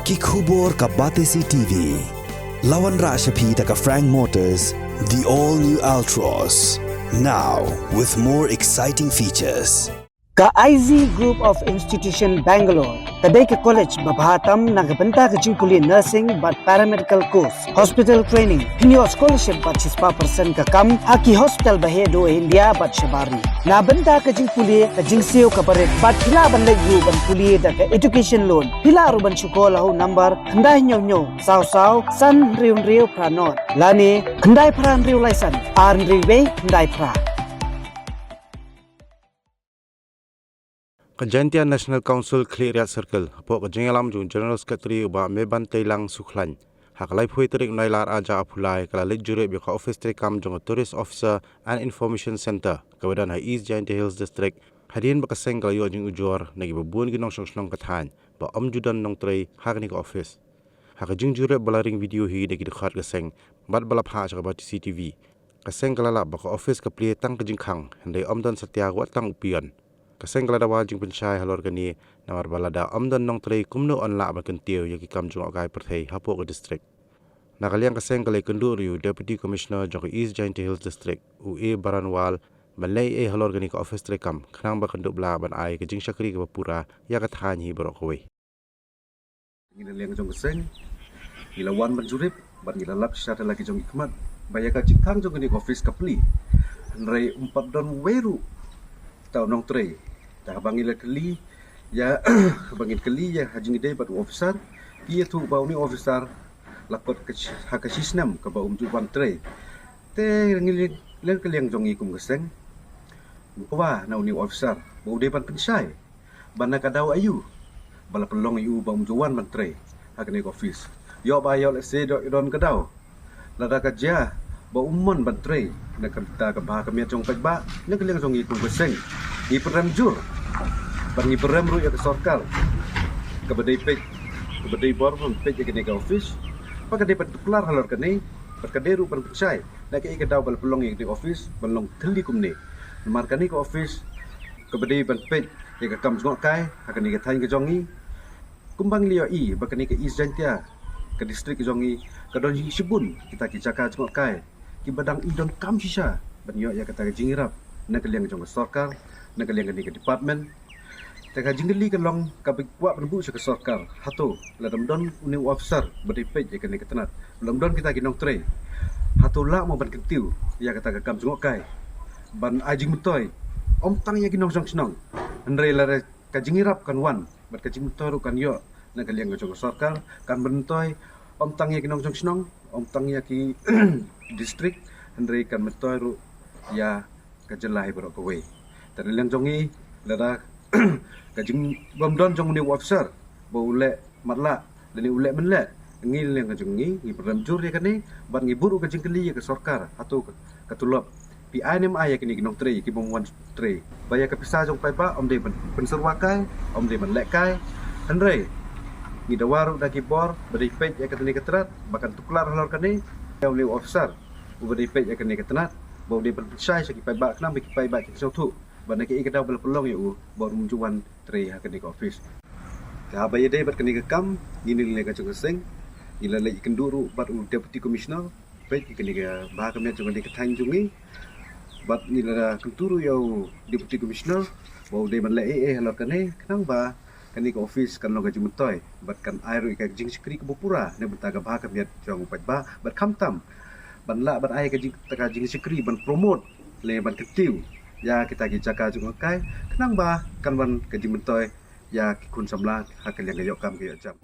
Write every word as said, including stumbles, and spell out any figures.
Ki khubor ka Batesi T V. La wanrah sha phi da ka Frank Motors, the all new Altroz. Now with more exciting features. Ka I Z Group of Institution Bangalore ka dei ka college ba bha tam na ka bynta ka jingpule nursing bad paramedical course, hospital training, pynïoh scholarship bad shispah percent ka kam ha ki hospital ba heh duh India bad shabar ri. Na bynta ka jingpule, ka jingsiew ka barit bad phi lah ban leit ruh ban pule da ka education loan. Phi lah ruh ban shu call ha u number khyndai hynñiew hynñiew saw saw san hynriew hynriew phra nod lane khyndai phra hynriew lai san ar hynriew wei khyndai phra. Ka Jaintia National Council Khliehriat Circle, hapoh ka jingïalam jong u General Secretary u Bah Meban Teilang Sukhlain, ha ka laiphew tarik u Nailar ar hajar arphew lai, ka la leit jurip ïa ka office treikam jong ka Tourist Officer and Information Centre kaba don ha East Jaintia Hills District, hadien ba ka seng ka la ïoh jingujor na kiba bun ki nongshong shnong ka thaiñ ba ym ju don nongtrei ha kane ka office. Ha ka jingjurip ba la ring video hi da ki dkhot ka seng bad ba la phah sha ka Batesi T V, ka seng ka la lap ba ka office ka plie tang ka jingkhang, hynrei ym don satia wat tang u peon. Ka seng ka la dawa jingpynshai halor kane, namar ba lada ym don nongtrei, kumno yn lah ban kyntiew ïa ki kam jngohkai pyrthei hapoh ka district. Na ka liang ka seng ka la ïakynduh ruh ïa u Deputy Commissioner jong ka East Jaintia Hills District, u A Baranwal, ban leh ei ei halor kane ka office treikam, khnang ba kan dup lah ban ai ka jingshakri kaba pura ïa ka thaiñ hi baroh kawei. Ngi na liang jong ka seng ngi la wan ban jurip bad ngi la lap shisha da la ki jong ki khmat ba ïa ka jingkhang jong kane ka office ka plie, hynrei ym pat don uwei ruh uta u nongtrei. Te haba ngi la kylli ïa, haba ngi kylli ïa ha jingïadei bad u officer, ki ïathuh ba une u officer la kot ka shi-, ha ka shi snem kaba um ju wan trei. Te ngi leh, leh ka liang jong ngi kum ka seng, ngi kwah na une u officer ba u dei ban pynshai ba na ka daw aïu ba la pynlong ïa u ba um ju wan ban trei ha kane ka office. Ïoh ba ïoh lehse don ka daw, lada ka jia ba um mon ban trei na ka bynta ka bha ka miat jong u paidbah, na ka liang jong ngi kum ka seng ngi pynrem jur bad ngi pynrem ruh ïa ka sorkar kaba dei peit, kaba dei bor ban peit ïa kane ka office, ba ka dei ban tuklar halor kane, bad ka dei ruh ban pynshai na kaei ka daw ba la pynlong ïa kane ka office ban long thylli kumne. Namar kane ka office kaba dei ban peit ïa ka kam jngohkai ha kane ka thaiñ ka jong ngi. Kumba ngi la ïohi ba kane ka East Jaintia, ka district ka jong ngi, ka don shibun kita ki jaka jngohkai kiba dang i donkam shisha ban ïoh ïa kata ka jingïarap na ka liang jong ka sorkar, na ka liang kane ka department. Te ka jingkylli ka long kaba kwah ban buh sha ka sorkar, hato lada ym don une u officer ba dei peit ïa kane ka tnat, lada ym don kita ki nongtrei, hato lah mo ban kyntiew ïa kata ka kam jngohkai ban ai jingmyntoi ym tang ïa ki nongshong shnong, hynrei lada ka jingïarap kan wan bad ka jingmyntoi ruh kan ïoh na ka liang ka jong ka sorkar, kan myntoi ym tang ïa ki nongshong shnong, ym tang ïa ki district, hynrei kan myntoi ruh ïa ka jylla hi baroh kawei. Te na liang jong ngi, lada ka jing, bym don jong une u officer ba u leh matlah lane u leh mynleh, ngi na liang ka jong ngi ngi pynrem jur ïa kane bad ngi buh ruh ka jingkylli ïa ka sorkar, hato ka, ka tulop phi ai ne em ai ïa kine ki nongtrei kiba ym wan trei, ba ïa ka pisa jong u paidbah ym dei ban pynsyrwa kai, ym dei ban leh kai. Hynrei ngi dawa ruh da ki bor ba dei peit ïa kane ka tnat ba kan tuklar halor kane ïa une u officer uba dei peit ïa kane ka tnat, ba u dei ban pynshai sha ki paidbah khnang ba ki paidbah kin sngewthuh ba na kaei ka daw ba la pynlong ïa u ba um ju wan trei ha kane ka office. Te haba ïadei bad kane ka kam, ngi na liang ka jong ka seng ngi la leit ïakynduh ruh bad u Deputy Commissioner peit ïa kane ka bha ka miat jong kane ka thaiñ jong ngi. Bad ngi la kyntu ruh ïa u Deputy Commissioner ba u dei ban leh ei ei halor kane, khnang ba kane ka office kan long ka jingmyntoi bad kan ai ruh ïa ka jingshakri kaba pura na bynta ka bha ka miat jong u paidbah, bad khamtam ban lah ban ai ka jing, ka jingshakri ban promote lane ban kyntiew ïa kita ki jaka jngohkai, khnang ba kan wan ka jingmyntoi ïa ki khun samla ha ka liang ka ïoh kam ka ïoh jam.